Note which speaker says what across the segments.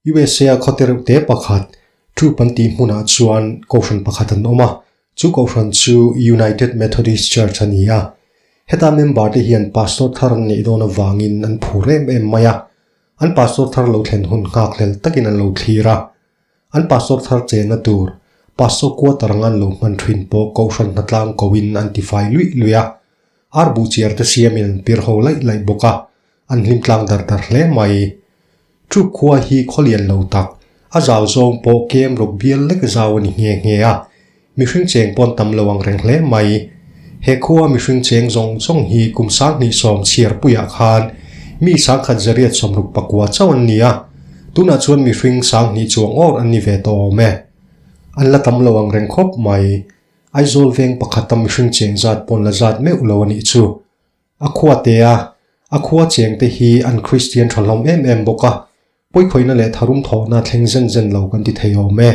Speaker 1: USA a khawte reuh te pakhat, Troop an tih hmunah chuan kohhran pakhat an awm a, chu kohhran chu United Methodist Church a ni a. Heta member te hian pastor thar an neih dawn avangin an phur em em mai a, an pastor thar lo thlen hun nghakhlel takin an lo thlir a. An pastor thar chenna tur, pastor quarter anga an lo hman thin pawh kohhran hnatlang koin an tifai luih luih a. Ar buh chiar te siamin an pir ho laih laih bawk a, an hlim tlang dar dar hle mai. Troop khua hi khawlian lo tak, a zau zawng pawh kem ruk bial lek zau a ni nghe nghe a, mihring cheng pawn tam lo ang reng hle mai. He khua mihring cheng zawng zawng hi kum 2010 chhiarpuiah khan mi sangkhat zariat 69 chauh an ni a, tunah chuan mihring 2000 chuang awr an ni ve tawh awm e. An la tam lo ang reng khawp mai. Aizawl veng pakhata mihring cheng zat pawn la zat meuh lo a nih chu. A khua te a, a khua cheng te hi an Kristian tha hlawm em em bawk a, pawikhawihna leh tharum thawhna thleng zen zen lo kan ti thei awm e.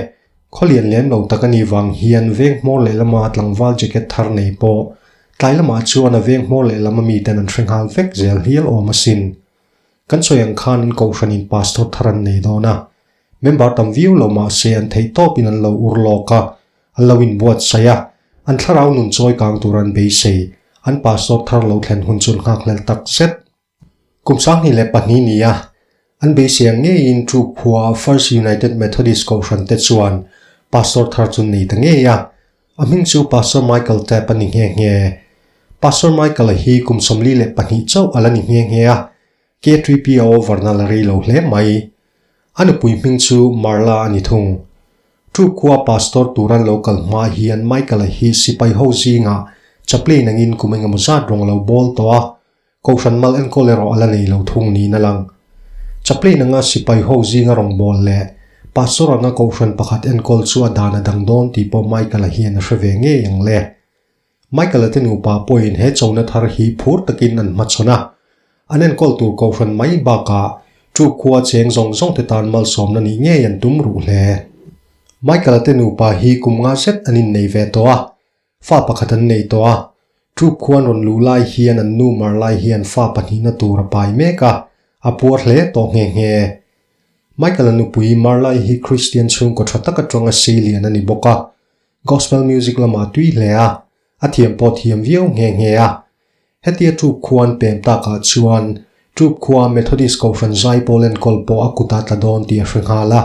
Speaker 1: Khaw lian lem lo tak a nih vang hian veng hmawr lehlama tlangval jacket thar nei pawh tlai lamah chuan a veng hmawr lehlama miten an hre nghal vek zel hial awm asin. Kan sawi ang khan an kohhranin pastor thar an nei dawn a, member tam viau lo mah se an theih tawpin an lo ur lawk a, An lo inbuatsaih a, an thlarau nun chawi kang tur an beisei. An pastor thar lo thlen hun chu nghakhlel tak zet. Kum 2002 ni a, an beisei ang ngeiin Troop khua First United Methodist Kohhran te chuan pastor thar chu nei ta ngei a. A hming chu Pastor Michael Tapp a ni nghe nghe. Pastor Michael-a hi kum 42 chauh a la ni nghe nghe a, K3P a over na la rei lo hle mai. A nupui hming chu Marla a ni thung. Troop khua pastor tur an lo kal hma hian Michael-a hi sipai ho zingah chaplain angin kum engemaw zat rawng a lo bawl tawh a, kohhran mal enkawl erawh a la nei lo thung niin a lang. Chaplain anga sipai ho zinga rawng bawl leh pastor anga kohhran pakhat enkawl chu a dan a dang dawn tih pawh Michael-a hian a hre ve ngei ang le. Michael-a te nupa pawhin he chona thar hi phur takin an hmachhawn a. An enkawl tur kohhran mai bakah Troop khua cheng zawng zawng te tan malsawmna nih ngei an tum ruh hle. Michael-a te nupa hi kum nga zet an innei ve tawh a, fa pakhat an nei tawh a. Troop khuan rawn luh lai hian an nu mar lai hian fa pahnihna tur a pai mek a, a puar hle tawh nghe nghe. Michael-a nupui Marla-i hi Kristian chhungkaw tha tak atanga seilian a ni bawk a, Gospel music lamah tui hle a, a thiam pawh thiam viau nghe nghe a. Hetia Troop khua an pem takah chuan Troop khua Methodist Kohhran Zaipawl enkawl pawh a kutah tla dawn tih a hre nghal a.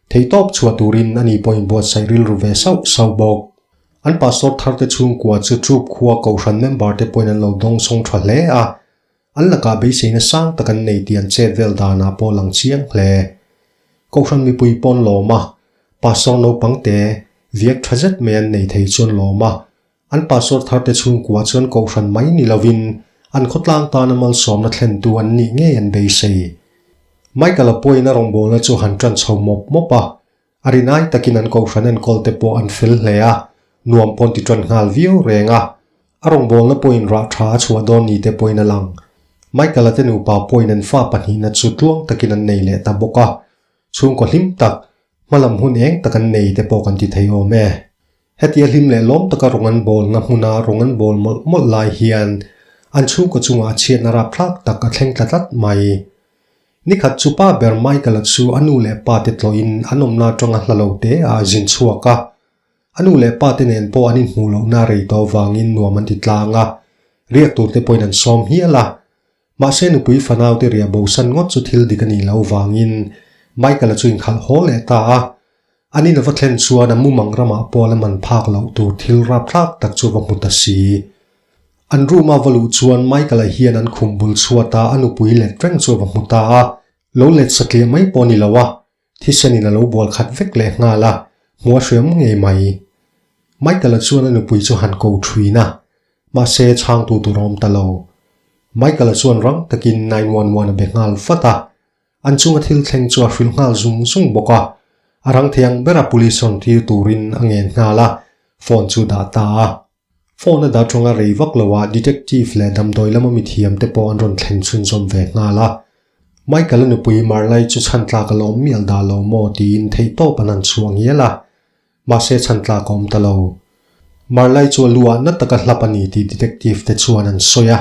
Speaker 1: Theihtawp chhuah turin ani pawh inbuatsaih rilru ve sauh sauh bawk. An pastor tharte chhungkua chu Troop khua Kohhran member te pawhin an lo dawngsawng tha hle a. An lakah beiseina sang tak an nei tih an chet vel danah pawh lang chiang hle. Kohhran mipui pawn lawm a, pastor naupang te viak tha zet mai an nei thei chuan lawm a, an pastor thar te chhungkua chuan kohhran mai ni lovin an khawtlang tana malsawmna thlentu an nih ngei an beisei. Michael-a pawhin a rawngbawlna chu han tan chho mawp mawp a, a rinai takin an kohhran enkawl te pawh an fel hle a, nuam pawn ti tan nghal viau reng a. A rawngbawlna pawhin rah tha a chhuah dawn ni te pawhin a lang. Michael-a te nupa pawhin an fa pahnihna chu tluang takin an nei leh ta bawk a. Chhungkaw hlim tak, hmalam hun eng tak an nei te pawh kan ti thei awm e. Hetia hlim leh lawm taka rawng an bawlna hmuna rawng an bawl mawlh mawlh lai hian an chhungkaw chungah chhiatna rapthlak tak a thleng tla tlat mai. Nikhat chu pa ber Michael-a chu a nu leh pa te tlawhin an awmna atanga hla lo te ah a zin chhuak a. A nu leh pa te nen pawh an inhmuh lohna rei tawh avangin nuam an ti tlang a, riak tur te pawhin an sawm hial a. Mahse nupui fanaute riah bosan ngawt chu thil dik a nih loh vangin Michael-a chu inkhalh haw leh ta a. An in a va thlen chuan a mumang ramah pawh la man phak loh tur thil rapthlak tak chu va hmu ta si. An room-a va luh chuan Michael-a hian an khum bul chhuata a nupui let reng chu a va hmu ta a. Lo let satliah mai pawh ni lo a, Thisenin a lo bual khat vek leh nghal a, hmu a hriam ngei mai. Michael-a chuan a nupui chu han ko thuin a, mahse chhangtu tur a awm ta lo. Michael-a chuan rang takin 911 a be nghal vat a, an chunga thil thleng chu a hrilh nghal zung zung bawk a. A rang thei ang bera police rawn tir turin a ngen nghal a, phone chu dah ta a. Phone a dah tawnga rei vak loah detective leh damdawi lama mithiam te pawh an rawn thlen chhunzawm ve nghal a. Michael-a nupui Marlai chu chhan tlak a lawm mial dah lo maw tiin theihtawp an han chhuah ngial a, mahse chhan tlak a awm ta lo. Marlai chu a lu ah na taka hlap a ni tih detective te chuan an sawi a,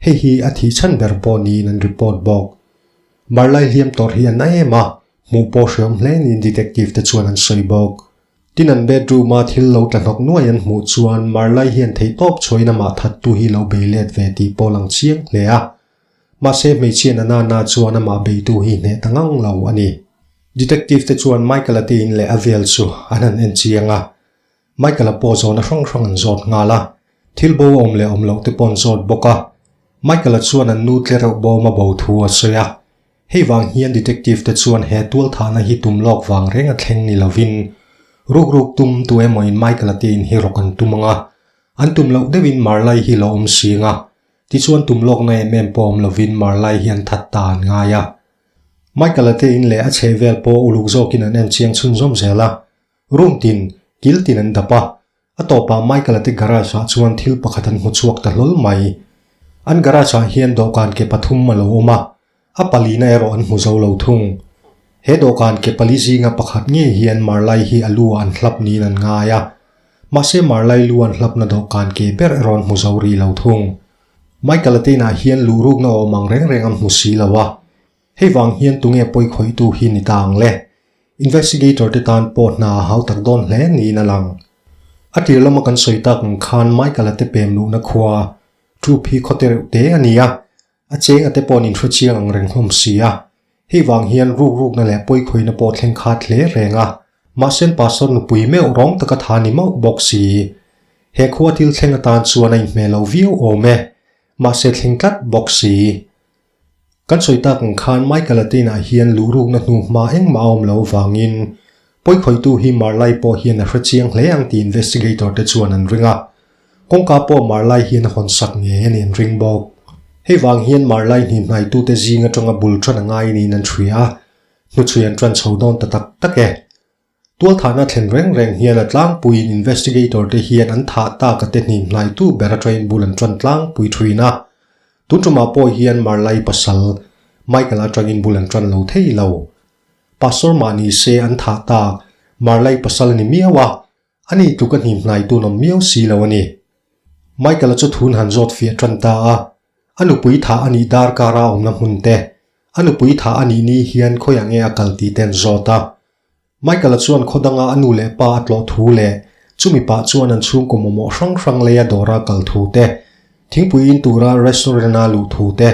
Speaker 1: hei hi a thih chhan ber pawh niin an report bawk. Marlai hliam tawrh hi a na em a. Hmuh pawh hreawm hle niin detective te chuan an sawi bawk. Tin an bedroom a thil lo tla hnawk nuai an hmuh chuan Marlai hian theihtawp chhuahin amah thattu hi lo bei let ve tih pawh lang chiang hle a. Mahse hmeichhia na na na chuan amah beitu hi hneh ta ngang lo a ni. Detective te chuan Michael-a te in leh a vel chu an han en chiang a. Michael-a pawh zawhna hrang hrang an zawt nghal a. Thil bo a awm leh awm loh te pawh an zawt bawk a. Michael-a chuan an nu tle reuh bawm a bo thu a sawi a. Hei vang hian detective te chuan he tualthahna hi tum lawk vang reng a thleng ni lovin ruk ruk tum tu emawin Michael-a te in hi rawk an tum ang a. An tum loh deuhin Marlai hi lo awm sing a. Tichuan tum lawkna em em pawh awm lovin Marlai hi an that ta an ngai a. Michael-a te in leh a chhehvel pawh uluk zawkin an en chiang chhunzawm zel a. Room tin, kil tin an dap a. A tawpah Michael-a te garage ah chuan thil pakhat an hmu chhuak ta hlawl mai. An garage ah hian dawhkan ke pathum a lo awm a, a palina erawh an hmu zo lo thung. He dawhkan ke pali zinga pakhat ngei hian Marlai hi a lu ah an hlap niin an ngai a. Mahse Marlai lu an hlapna dawhkan ke ber erawh an hmu zo rih lo thung. Michael-a te inah hian luhrukna awm ang reng reng an hmu si lo a. Hei vang hian tunge pawi khawihtu hi ni ta ang le? Investigator te tan pawh hna a hau tak dawn hle niin a lang. A tir lama kan sawi tak ang khan Michael-a te pem luhna khua Troop hi khawte reuh te a ni a, a cheng a te pawh an inhre chiang ang reng hlawm si a. Hei vang hian ruk rukna leh pawi khawihna pawh thleng khat hle reng a. Mahse Pastor nupui meuh rawng taka tha ni mauh bawk si. He khua thil thleng atan chuan a inhmeh lo viau awm e. Mahse thleng tlat bawk si. Kan sawi tak ang khan Michael-a te inah hian luhrukna hnu hma engmah a awm lo vangin pawikhawihtu hi Marlai pawh hian a hre chiang hle ang tih investigator te chuan an ring a. Kawngka pawh Marlai hian a hawn sak ngei a ni an ring bawk. Hei vang hian Marlai hnimhnaitute zing atanga bul tan a ngai niin an hria a, hnuchhui an tan chho dawn ta tak tak e. Tualthahna thlen reng reng hian a tlangpuiin investigator te hian an thah tak a te hnim hnaitu ber atangin bul an tan tlangpui thin a. Tun tumah pawh hian Marlai pasal Michael atangin bul an tan lo thei lo. Pastor mah ni se an thah tak Marlai pasal a ni miau a, ani tluk a hnim hnaitu an awm miau si lo a ni. Michael-a chu thun han zawt fiah tan ta a, a nupui thah a nih darkara awmna hmun te, a nupui thah a nih ni hian khawiah nge a kal tih te an zawt a. Michael-a chuan khaw danga a nu leh pa a tlawh thu leh chumi pah chuan an chhungkaw mawmawh hrang hrang leia dawra kal thu te, thingpui in tura restaurant-a luh thu te,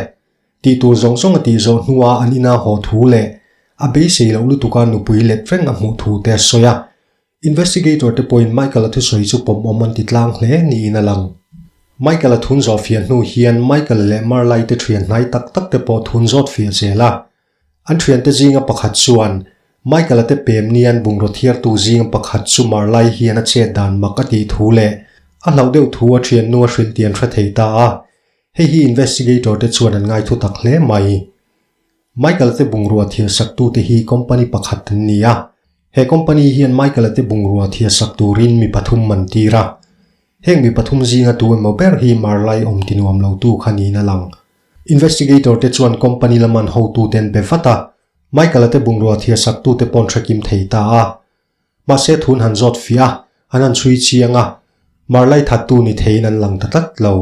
Speaker 1: tih tur zawng zawng a tih zawh hnua an ina haw thu leh a beisei loh lutuka nupui let reng a hmuh thu te a sawi a. Investigator te pawhin Michael-a thusawi chu pawmawm an ti tlang hle niin a lang. Michael-a thun zawh fiah hnu hian Michael leh Marlai te thian hnai tak tak te pawh thun zawt fiah zel a. An thiante zinga pakhat chuan Michael-a te pem nian bungraw thiartu zinga pakhat chu Marlai hian a chet dan mak a tih thu leh a hlauh deuh thu a thiannu a hrilh tih an hre thei ta a. Hei hi investigator te chuan an ngaithu tak hle mai. Michael-a te bungrua thiar saktute hi company pakhat an ni a. He company hian Michael-a te bungrua thiar sak turin mi pathum man tir a. Heng mi pathum zinga tu emaw ber hi Marlai awm ti nuam lotu kha niin a lang. Investigator te chuan company laman hotute an be vat a, Michael-a te bungrua thiar saktute paw'n hre kim thei ta a. Mahse thun han zawt fiah a, an han chhui chiang a, Marlai thattu ni theiin an lang ta tlat lo.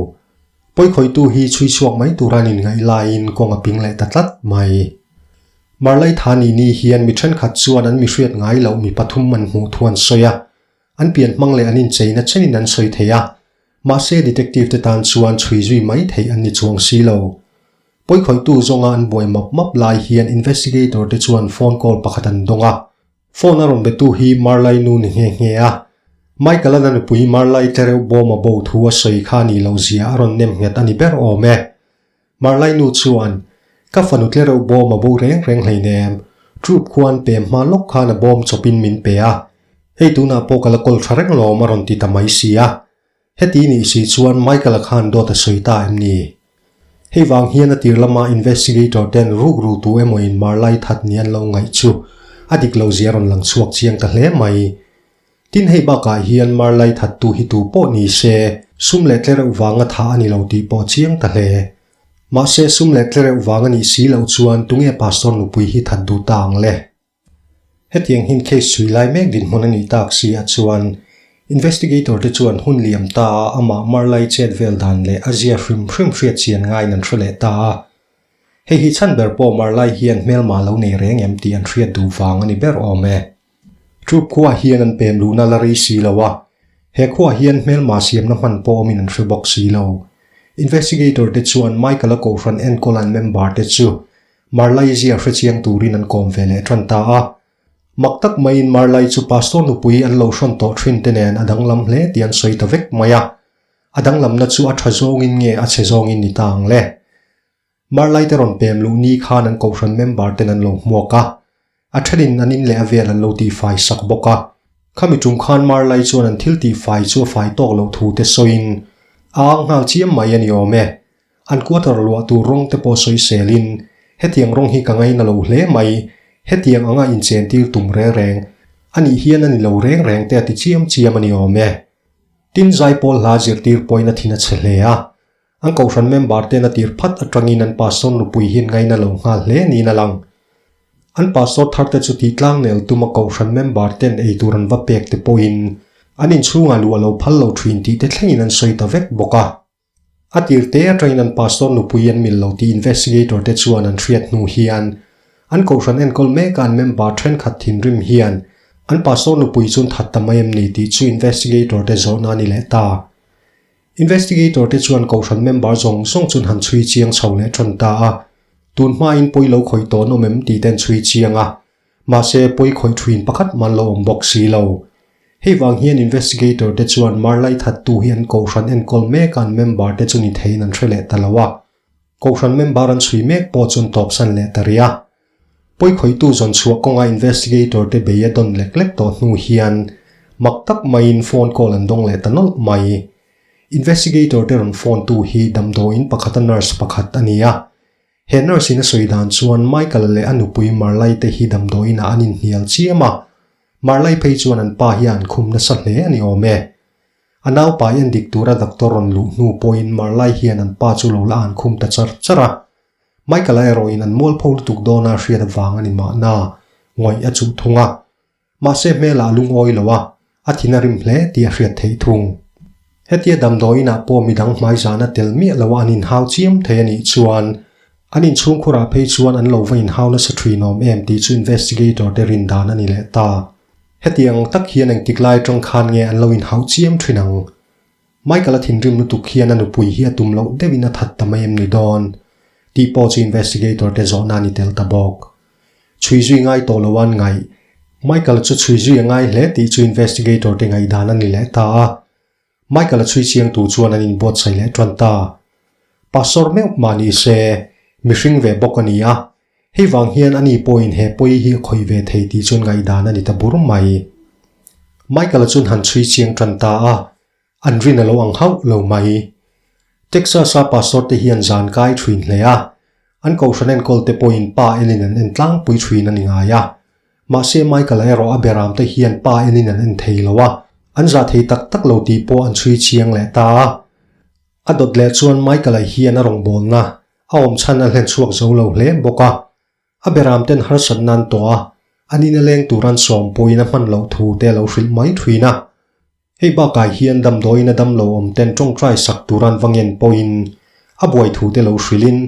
Speaker 1: Pawikhawihtu hi chhui chhuak mai tura an inngaih laiin kawng a ping leh ta tlat mai. Marlai tha ni ni hian mi thenkhat chuan an mi hriat ngai loh mi pathum an hmuh thu an sawi a, an pian hmang leh an incheina chenin an sawi thei a, mahse detective te tan chuan chhui zui mai theih an ni chuang si lo. Pawikhawihtu zawnga an buai map map lai hian investigator te chuan phone call pakhat an dawng a, Phone a rawn betu hi Marlai nu ni nghe nghe a. Michael-a'n a nupui Marlai tlereuh bawm a bo thu a sawi kha a nih loh zia a rawn nem nghet a ni ber awm e. Marlai nu chuan, Ka fanu tlereuh bawm a bo reng reng hleinem. Troop khuan pem hma lawk khan a bawm chawpin min pe a. Hei tunah pawh ka la kawl tha reng lawm a rawn ti ta mai si a. Heti nih si chuan Michael-a khan dawt a sawi ta em ni? Hei vang hian a tir lama investigator ten ruk ru tu emaw-in Marlai that ni an lo ngaih chu a dik lo zia rawn lang chhuak chiang ta hle mai. Tin hei bakah hian Marlai thattu hi tu pawh ni se sum leh tlereuh vanga tha a ni lo tih pawh chiang ta hle. Mahse sum leh tlereuh vang a nih si loh chuan tunge Pastor nupui hi that duh ta ang le? Hetiang hin case chhui lai mek dinhmun a nih tak si ah chuan investigator te chuan hun liam ta a amah Marlai chet vel dan leh a zia hrim hrim hriat chian ngaiin an hre leh ta a. Hei hi chhan ber pawh Marlai hian hmelma lo nei reng em tih an hriat duh vang a ni ber awm e. Troop khuaah hian an pem luhna la rei si lo a, he khuaah hian hmelma siamna hman pawh awmin an hre bawk si lo. Investigator te chuan Michael-a kohhran enkawl an member te chu Marlai zia hre chiang turin an kawm ve leh tan ta a. Mak tak maiin Marlai chu pastor nupui an lo hrawn tawh thin te nen a danglam hle tih an sawi ta vek mai a. A danglamna chu a tha zawngin nge a chhe zawngin ni ta ang le? Marlai te rawn pem luh ni khan an kohhran member ten an lo hmuak a, a thenin an in leh a vel an lo tihfai sak bawk a. Khami tum khan Marlai chuan an thil tihfai chu a fai tawk loh thu te sawiin a ang nghal chiam mai a ni awm e. An quarter luah tur rawng te pawh sawi selin, Hetiang rawng hi ka ngaina lo hle mai, hetiang anga inchentir tum reng reng a nih hian a ni lo reng reng te a ti chiam chiam a ni awm e. Tin, zaipawl hla zirtir pawhin a thin a chhe hle a. An kohhran member ten a tir phat atangin an pastor nupui hian ngaina lo nghal hle niin a lang. An pastor thar te chu tih tlang nel tuma kohhran member ten ei tur an va pek te pawhin an inchhungah luh a lo phal lo thin tih te thlengin an sawi ta vek bawk a. A tir te atangin an pastor nupui an mil lo tih investigator te chuan an hriat hnu hian an kohhran enkawl meka an member thenkhat thinrim hian an pastor nupui chu an that ta mai em ni tih chu investigator te zawhna a ni leh ta. Investigator te chuan kohhran member zawng zawng chuan han chhui chiang chho leh tan ta a, tun hmain pawi lo khawih tawh an awm em tih te an chhui chiang a, mahse pawi khawih thuin pakhat man lo awm bawk si lo. Hei vang hian investigator te chuan Marlai thattu hi an kohhran enkawl mek a an member te chu ni theiin an hre leh ta lo a, kohhran member an chhui mek pawh chuan tawpsan leh ta rih a. Pawi khawihtu zawn chhuah kawnga investigator te bei a dawn lek lek tawh hnu hian mak tak maiin phone call an dawng leh ta nawlh mai. Investigator te rawn phone tu hi damdawiin pakhata nurse pakhat a ni a. He nurse in a sawi dan chuan Michael leh a nupui Marlai te hi damdawiin ah an inhnial chiam a, Marlai phei chuan an pa hi a an khum nasa hle a ni awm e. A naupai en dik tura doctor rawn luh hnu pawhin Marlai hian an pa chu lo la an khum ta char char a. Michael-a erawhin an mualpho lutuk dawna a hriat avang a ni mahna, ngawih a chuh thung a. Mahse hmelah a lungawi lo a, a thin a rim hle tih a hriat theih thung. Hetia damdawiinah pawh midang hmaizahna tel miah loa an inhau chiam thei a nih chuan an inchhungkhurah phei chuan an lo va inhau nasa thin awm em tih chu investigator te rin dan a ni leh ta. Hetiang tak hian engtik lai atang khan nge an lo inhauh chiam thin ang? Michael-a thinrim lutuk hian a nupui hi a tum loh deuhin a that ta mai em ni dawn? tih pawh chu investigator te zawhna a ni tel ta bawk. Chhui zui ngai tawh lo an ngaih. Michael-a chu chhui zui a ngai hle tih chu investigator te ngaihdan a ni leh ta a. Michael-a chhui chiang tur chuan an inbuatsaih leh tan ta. Pastor meuh mah ni se, mihring ve bawk a ni a. Hei vang hian ani pawhin he pawi hi a khawih ve thei tih chuan ngaihdan a ni ta bur mai. Michael-a chuan han chhui chiang tan ta a, an rin a lo ang hauh lo mai. Texas-a pastor te hian zan kai thin hle a, an kohhran enkawl te pawhin pa enin an en tlangpui thin a ni ngai a. Mahse Michael-a erawh a beram te hian pa enin an en thei lo a, an zah thei tak tak lo tih pawh an chhui chiang leh ta a. A dawt leh chuan Michael-a hian a rawngbawlna a awm chhan a hlen chhuak zo lo hle bawk a. A beram ten harsat nan tawh a, an in a leng tur an sawm pawhin a hman loh thu te a lo hrilh mai thin a. Hei bakah hian damdawiin a damlo awm ten tawngtai sak tur an va ngen pawhin a buai thu te lo hrilhin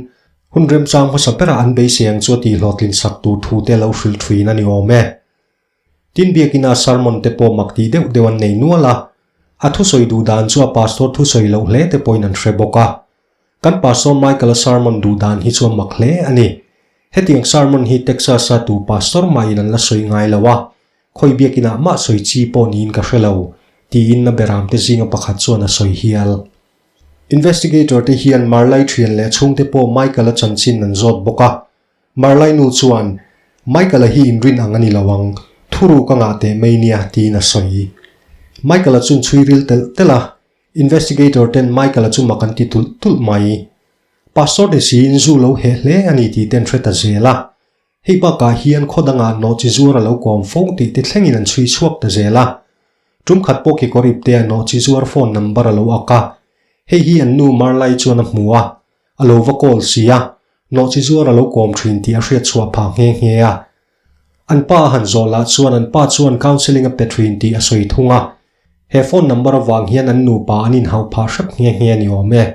Speaker 1: hun remchang hmasa berah an beisei ang chu a tihhlawhtlin sak tur thu te lo hrilh thin a ni awm e. Tin biakina sermon te pawh mak tih deuh deuh an nei nual a, a thusawi duh dan chu a pastor thusawi loh hle te pawhin an hre bawk a. Kan pastor Michael-a sermon duh dan hi chu a mak hle a ni. Hetiang sermon hi Texas-a tu pastor mahin an la sawi ngai lo a, Khawi biakinah mah sawi chi pawh niin ka hre lo, tiin a beramte zinga pakhat chuan a sawi hial. Investigator te hian Marlai thian leh chhungte pawh Michael-a chanchin an zawt bawk a. Marlai nu chuan, Michael-a hi inrin ang a ni lo ang, thuru ka ngah teh mai nia, tiin a sawi. Michael-a chun chhui ril telh telh a, investigator ten Michael-a chu mak an ti tulh tulh mai. Pastor ni siin zu lo heh hle a ni tih ten hre ta zel a. Hei bakah hian khaw dangah nawh chi zuar a lo kawm fo tih te thlengin an chhui chhuak ta zel a. Tum khat pawh kekawr iptea nawh chi zuar phone number a lo ak a. Hei hi an nu Marlai chuan a hmu a, a lo va call si a, nawh chi zuar a lo kawm thin tih a hriat chhuah phah nghe nghe a. An pa a han zawh lah chuan an pa chuan counselling a pe thin tih a sawi thung a. He phone number avang hian an nupa an inhauh phah hrep nghe nghe a ni awm e.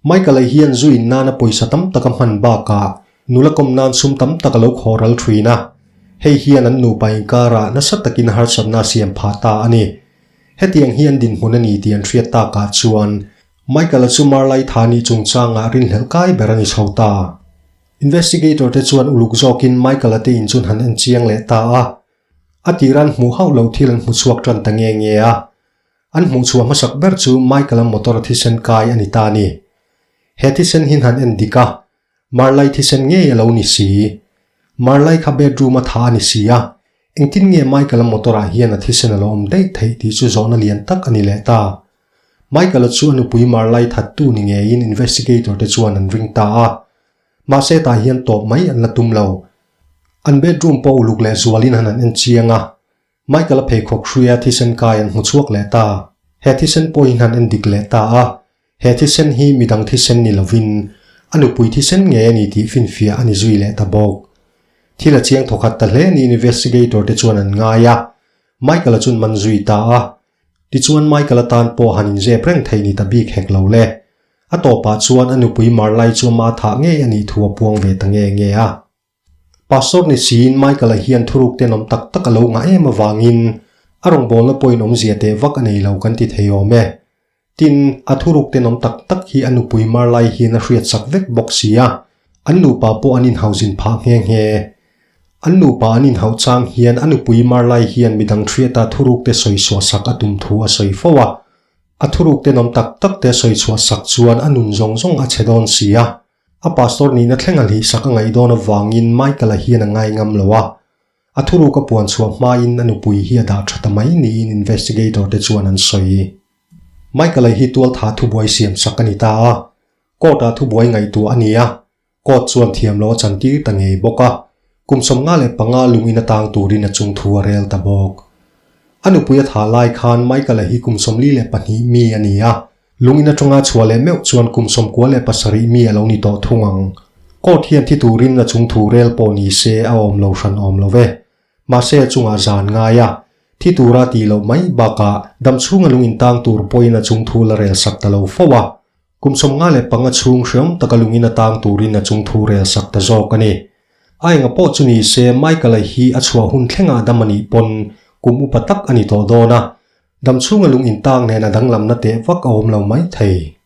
Speaker 1: Michael-a hian zu in nana pawisa tam tak a hman bakah nula kawm nan sum tam tak a lo khaw ral thin a, hei hian an nupa inkarah nasa takin harsatna a siam phah ta a ni. Hetiang hi an dinhmun a ni tih an hriat takah chuan Michael-a chu Marlai tha nih chungchangah rinhlelh kai ber a ni chho ta. Investigator te chuan uluk zawkin Michael-a te in chun han en chiang leh ta a, a tiran hmuh hauh lo thil an hmu chhuak tan ta nge nge a. An hmuhchhuah hmasak ber chu Michael-a motor thisen kai a ni ta a ni. He thisen hi han en dik a, Marlai thisen ngei a lo ni si. Marlai kha bedroom a tha a ni si a, engtin nge Michael-a motor-ah hian a thisen a lo awm daih theih tih chu zawhna lian tak a ni leh ta. Michael-a chu a nupui Marlai thattu ni ngeiin investigator te chuan an ring ta a. Mahse tah hian tawp mai an la tum lo. An bedroom pawh uluk leh zualin han an en chiang a, Michael-a pheikhawk hruia thisen kai an hmu chhuak leh ta. He thisen pawhin han en dik leh ta a, he thisen hi midang thisen ni lovin a nupui thisen ngei a ni tih finfiah a ni zui leh ta bawk. Thil a chiang thawkhat ta hle niin investigator te chuan an ngai a, Michael-a chun man zui ta a. Tichuan Michael-a tan pawh han inzep reng thei ni ta bik hek lo le. A tawpah chuan a nupui Marlai chu ama thah ngei a nih thu a puang ve ta nge nge a. Pastor ni siin Michael-a hian thuruk tenawm tak tak a lo ngah em avangin a rawngbawlna pawhin awmzia teh vak a nei lo kan ti thei awm e. Tin, a thuruk tenawm tak tak hi a nupui Marlai hian a hriatsak vek bawk si a, an nupa pawh an inhauzin phah nghe nghe. An nupa an inhauh chang hian a nupui Marlai hian midang hriata thuruk te sawi suahsak a tum thu a sawi fo a. A thuruk tenawm tak tak te sawi chhuahsak chuan a nun zawng zawng a chhe dawn si a. A pastor nihna thleng a hlihsak a ngaih dawn avangin Michael-a hian a ngai ngam lo a, a thuruk a puan chhuah hmain a nupui hi a dah tha ta mai niin investigator te chuan an sawi. Michael-a hi tualtha thubuai siam sak a ni ta a, court-ah thubuai ngaihtuah a ni a, court chuan thiam lo a chantir ta ngei bawk a, kum 55 lungin a tang turin a chung thu a rel ta bawk. A nupui a thah lai khan Michael-a hi kum 42 mi a ni a, Lungin atanga chhuah leh meuh chuan kum 97 mi a lo ni tawh thung ang. Court hian thi turin a chung thu rel pawh ni se a awm lo hran awm lo ve. Mahse a chungah zan ngai a, thi tura tih loh mai bakah dam chhunga lungin tang tur pawhin a chung thu la rel sak ta lo fo a. Kum 55 chhung hreawm taka lungin a tang turin a chung thu rel sak ta zawk a ni. A enga pawh chu ni se Michael-a hi a chhuah hun thlengah dam a nih pawn kum upa tak a ni tawh dawn a, Damchhunga lung intang nen a danglamna teh vak a awm lo mai thei.